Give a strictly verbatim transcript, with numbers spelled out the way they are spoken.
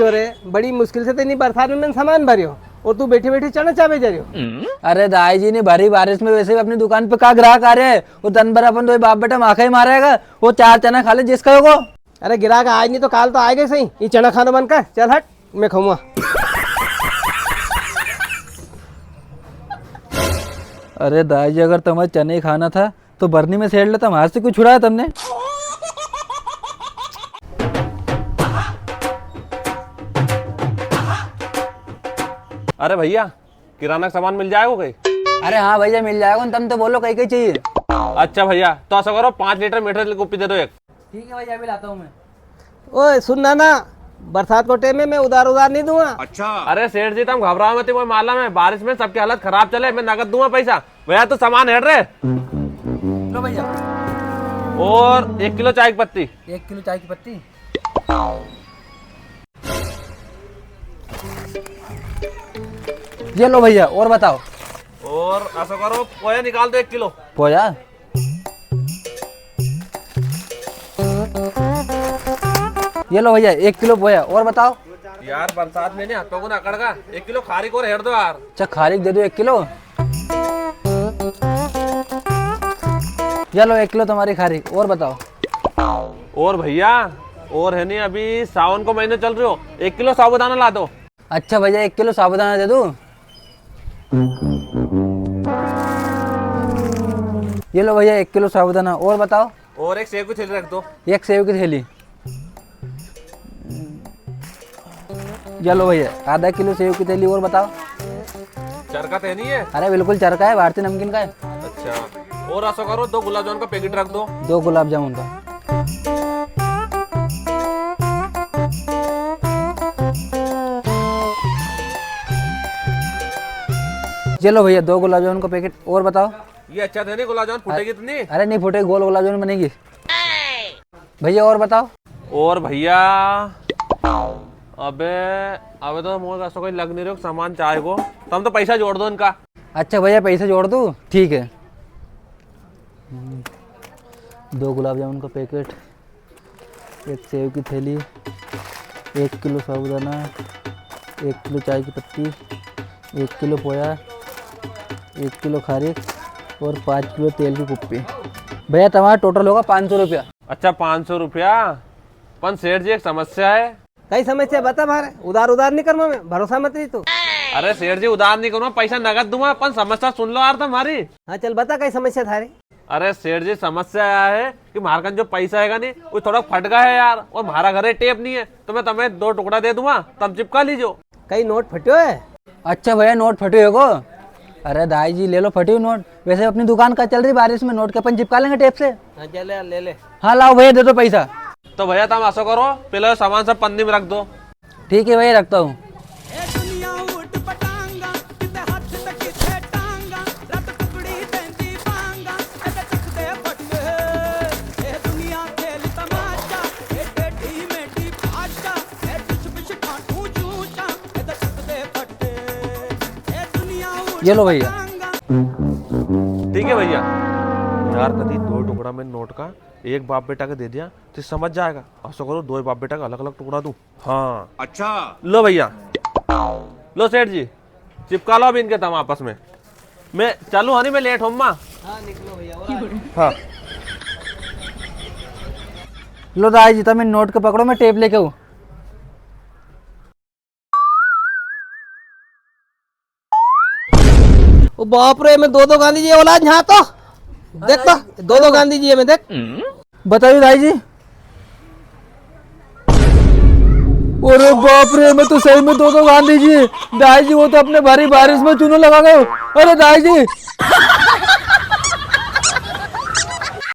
अरे, बड़ी मुश्किल से तो इतनी बरसात में मैंने सामान भरियो और तू बैठे बैठे चना चाबे जा रियो। अरे दाई जी, ने भरी बारिश में वैसे भी अपनी दुकान पे का ग्राहक आ रहे हैं, वो दिन भर अपन दो बाप बेटा माखा ही मारेगा, वो चार चना खा ले जिसका होगो। अरे गिराक आज नी तो काल तो आएगा सही। ये चना खानो बंद कर, चल हट, मैं खाऊंगा। अरे दाई जी, अगर तुम्हें चने ही खाना था तो बरनी में से हेड़ लेता, म्हारे से क्यों छुड़ाया तुमने? अरे भैया, किराना का सामान मिल जाएगो कई? अरे हाँ भैया, मिल जाएगो। तुम तो बोलो, कई कई चाहिए? अच्छा भैया, तो ऐसा करो, पाँच लीटर मीठे तेल की कुप्पी दे दो एक। ठीक है भैया, अभी लाता हूँ मैं। ओए सुन ना, ना, बरसात को टाइम है, मैं उधार उधार नी दूंगा। अच्छा। अरे सेठ जी, तुम घबराओ मती, वो मालूम है बारिश में सबकी हालत खराब चले, मैं नगद दूंगा पैसा। भैया, तू सामान हेड़ रे। लो भैया। और एक किलो चाय की पत्ती। एक किलो चाय की पत्ती। ये लो भैया, और बताओ। और ऐसा करो, पोया निकाल दो एक किलो। पोया? ये लो भैया, एक किलो पोया, और बताओ। यार, बरसात में नी हाथों को ना अकड़गा, एक किलो खारिक और हेड़ दो यार। अच्छा, खारिक दे दो एक किलो। ये लो एक किलो तुम्हारी खारिक, और बताओ। और भैया, और है नी, अभी सावन को महीनो चल रियो, एक किलो साबूदाना ला दो। अच्छा भैया, एक किलो साबूदाना दे दूं? ये लो भैया, एक किलो साबूदाना, और बताओ। और एक सेव की थैली रख दो। एक सेव की थैली। ये लो भैया, आधा किलो सेव की थैली, और बताओ। चरका तो नी है? अरे बिल्कुल चरका है, भारतीय नमकीन का है। अच्छा, और ऐसा करो, दो गुलाब जामुन का पैकेट रख दो। दो गुलाब जामुन का। ये लो भैया, दो गुलाब जामुन का पैकेट, और बताओ। ये अच्छा थे नी गुलाब जामुन, फूटेगी तो नी? अरे नी फूटेगी, गोल गुलाब जामुन बनेगी। भैया और बताओ। और भैया, अबे, अबे तो मुझे ऐसा कोई लग नी रियो सामान चाय को। तुम तो पैसा जोड़ दो इनका। अच्छा भैया, पैसा जोड़ दूँ? ठीक है। हम्म, दो गुलाब जामुन का पैकेट, एक सेव की थैली, एक किलो साबूदाना, एक किलो चाय की पत्ती, एक किलो पोया, एक किलो खारिक और पाँच किलो तेल की कुप्पी। भैया, तुम्हारा टोटल होगा पाँच सौ रुपया। अच्छा, पाँच सौ रुपया? पण सेठ जी, एक समस्या है। कई समस्या बता म्हारे, उधार उधार नी करूँगा मैं, भरोसा मत रही तू। अरे सेठ जी, उधार नी करूँगा, पैसा नगद दूंगा, पण समस्या सुन लो यार तम म्हारी। हाँ चल बता, कई समस्या थारी? अरे सेठ जी, समस्या या है कि म्हारे कन जो पैसा हैगा नी, वो थोड़ा फट गया है यार, और म्हारा घरे टेप नी है, तो मैं तुम्हें दो टुकड़ा दे दूंगा, तम चिपका लीजो। कई नोट फट्यो है? अच्छा भैया, नोट फट्यो है को? अरे दाई जी, ले लो फट्यो नोट। वैसे अपनी दुकान का चल रही बारिश में, नोट के अपन चिपका लेंगे टेप से। हाँ, चल यार, ले ले। हाँ, लाओ भैया, दे दो पैसा। तो भैया, तुम ऐसा करो, पहले सामान सब पन्नी में रख दो। ठीक है भैया, रखता हूँ। ये लो भैया। ठीक है भैया। यार, कदी दो टुकड़ा में नोट का एक बाप बेटा के दे दिया, तो समझ जाएगा। ऐसा करो, दो बाप बेटा का अलग-अलग टुकड़ा दूं। हाँ। अच्छा। लो भैया। लो सेठ जी, चिपका लो अब इनके तम आपस में। मैं चलूं, हनी, मैं लेट होऊंगा। हाँ, निकलो भैया, और आ जाओ। हाँ। लो दाई जी, तम इन नोट के पकड़ो, मैं टेप लेके आऊं। ओ बाप रे, मैं दो दो गांधी जी औलाद यहाँ तो। देख तो, दो दो गांधी जी है, मैं देख। बताइए दाई जी। अरे बाप रे, मैं तो सही में दो दो गांधी जी। दाई जी, वो तो अपने भारी बारिश में चूनो लगा गयो। अरे दाई जी।